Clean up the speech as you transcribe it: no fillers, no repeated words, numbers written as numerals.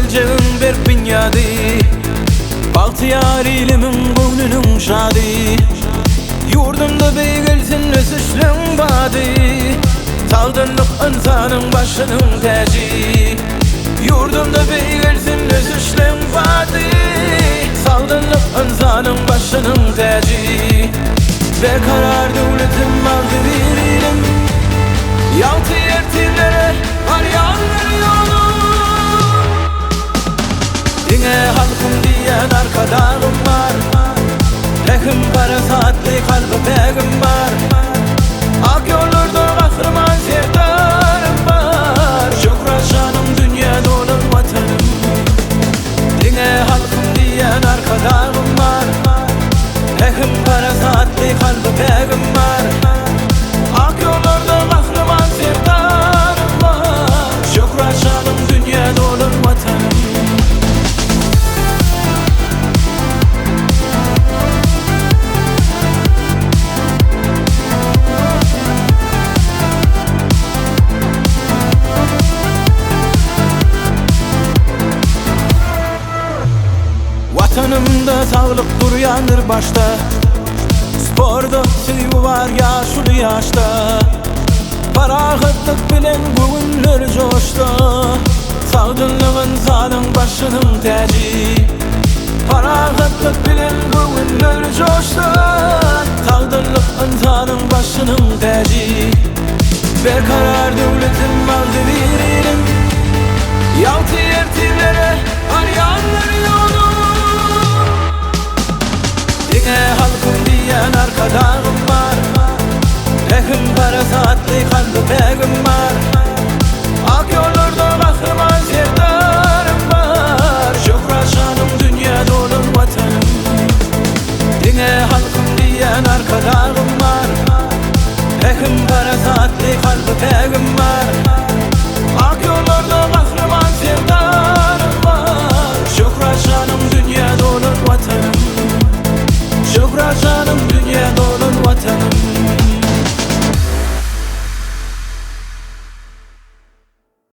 geljegiň berk binýady, Bagtyýar ilimiň göwnüniň şady. Ýurdumda beýgelsin ösüşleň bady, Sagdynlyk ynsanyň başynyň täji. Ýurdumda beýgelsin ösüşleň bady, Sagdynlyk ynsanyň başynyň täji. Berkarar döwletim agzybir ilim, Ýagty ertirlere barýandyr ýolum. Diňe halkym diýen arkadagym bar, Pähim-parasatly kalby pägim bar. Ak ýollarda Gahryman Serdarym bar, Şöhrat şanym dünýä dolan Watanym. Diňe halkym diýen arkadagym bar, Pähim-parasatly kalby pägim bar. Ak ýollarda Gahryman Serdarym bar, Şöhrat şanym dünýä dolan Watanym. Watanymda saglyk durýandyr başda, Sporda söýgi bar ýaşuly ýaşda. Parahatlyk bilen göwünler joşsa, Sagdynlyk ynsanyň başynyň täji. Parahatlyk bilen göwünler joşsa, Sagdynlyk ynsanyň başynyň täji. Berkarar döwletim agzybir ilim, Ýagty ertirlere barýandyr ýolum. Diňe halkym diýen arkadagym bar, Pähim-parasatly kalby pägim bar. Ak ýollarda Gahryman Serdarym bar, Şöhrat şanym dünýä dolan Watanym. Diňe halkym diýen arkadagym bar, Pähim-parasatly kalby pägim bar.